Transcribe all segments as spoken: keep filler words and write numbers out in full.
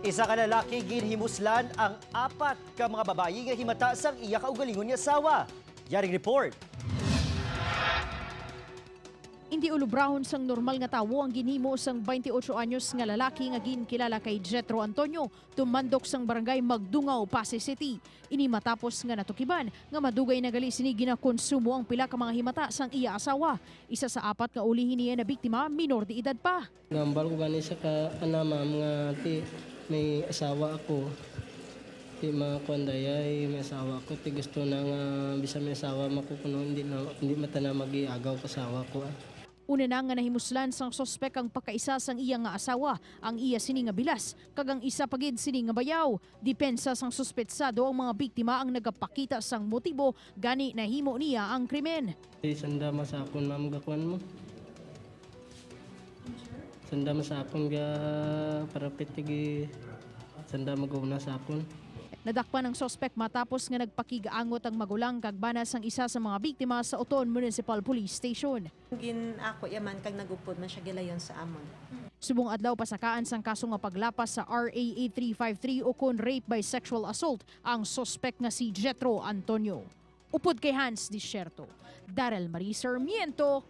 Isa ka lalaki ginhimuslan ang apat ka mga babayi nga himata sang iya kaugalingon nga asawa. Yaring report. Indi ulobrahon sang normal nga tawo ang ginhimo sang twenty-eight anyos nga lalaki nga ginkilala kay Jetro Antonio, tumandok sang barangay Magdungaw, Passi City. Ini matapos nga natukiban nga madugay na gali sini ginakonsumo ang pila ka mga himata sang iya asawa. Isa sa apat nga ulihi niya na biktima, minor de edad pa. Gambal ko gani sa ka, ana, ma'am, nga ti may asawa ako. Ti makuan dayay, may asawa ako. Ti gusto na nga bisan may asawa makukuno, hindi na, hindi mata na mag-iagaw ka asawa ko, ah. Una na nga nahimuslan sang suspek ang pagkaisa sang iya nga asawa, ang iya sini nga bilas, kag ang isa pa gid sini nga bayaw. Depensa sang suspetsado, ang mga biktima ang nagapakita sang motibo gani nahimo niya ang krimen. Di sanda masakon, ma'am, gakuan mo. Sanda masakon ga parapit tigi sanda maguna sa akon. Nadakpan ang suspek matapos nga nagpakigaangot ang magulang kag bana sang isa sa mga biktima sa Oton Municipal Police Station. Gin-ako iya man kag nagupod man siya gilayon sa amon. Subong adlaw, pasakaan sang kaso nga paglapas sa R A eight three five three ukon rape by sexual assault ang suspek nga si Jetro Antonio. Upod kay Hans Desierto, Daryl Marie Sarmiento,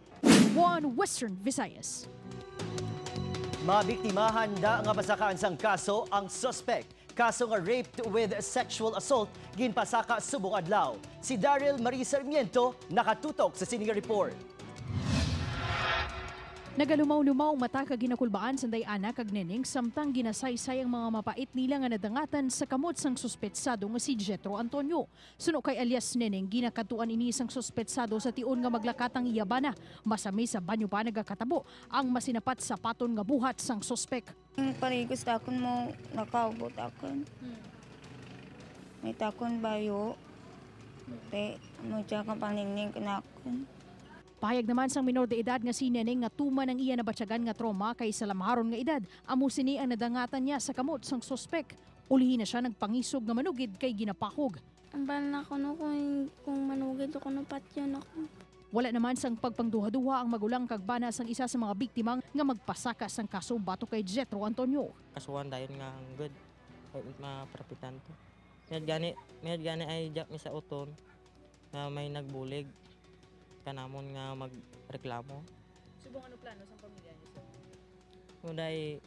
One Western Visayas. Mabiktima, handa nga pasakaan sang kaso ang suspek. Kaso nga rape with sexual assault ginpasaka subong adlaw. Si Daryl Marie Sarmiento nakatutok sa sini nga report. Nagalumaw-lumaw ang mata kag ginakulbaan sanday Ana kag Neneng samtang ginasaysay ang mga mapait nila nga nadangatan sa kamot sang suspetsado nga si Jetro Antonio. Suno kay alias Neneng, ginakadtuan ini sang suspetsado sa tion nga maglakat ang iya bana. Masami sa banyo pa nagakatabo ang masinapat sapaton nga buhat sang suspek. Ang parigos takon mo nakaubot akon. May takon bayo. Te, mo siya kang paningning kanakon. Pahayag naman sang minor de edad nga si Neneng nga tuman ang iya nabatyagan nga trauma kay sa lamharon nga edad, amo sini ang nadangatan niya sa kamot sang suspek. Ulihi na sia nagpangisog nga manugid kay ginapahog. Ambal na kuno kung, kung manugid o kuno patyon ako. Wala naman sang pagpangduha-duha ang magulang kag bana sang isa sa mga biktima nga magpasaka sang kaso batok kay Jetro Antonio. Kasuhan dayon nga good. Ay, maparapitan to. Mayad gani, mayad gani ay diya mi sa uton nga may nagbulig kanamon nga magreklamo. Subong ano plano sang pamilya niyo, sir? Uday,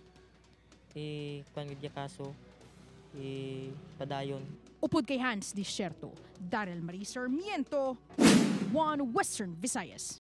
i-, kuwan gid ya kaso, ipadayon. Upod kay Hans Desierto, Daryl Marie Sarmiento, One Western Visayas.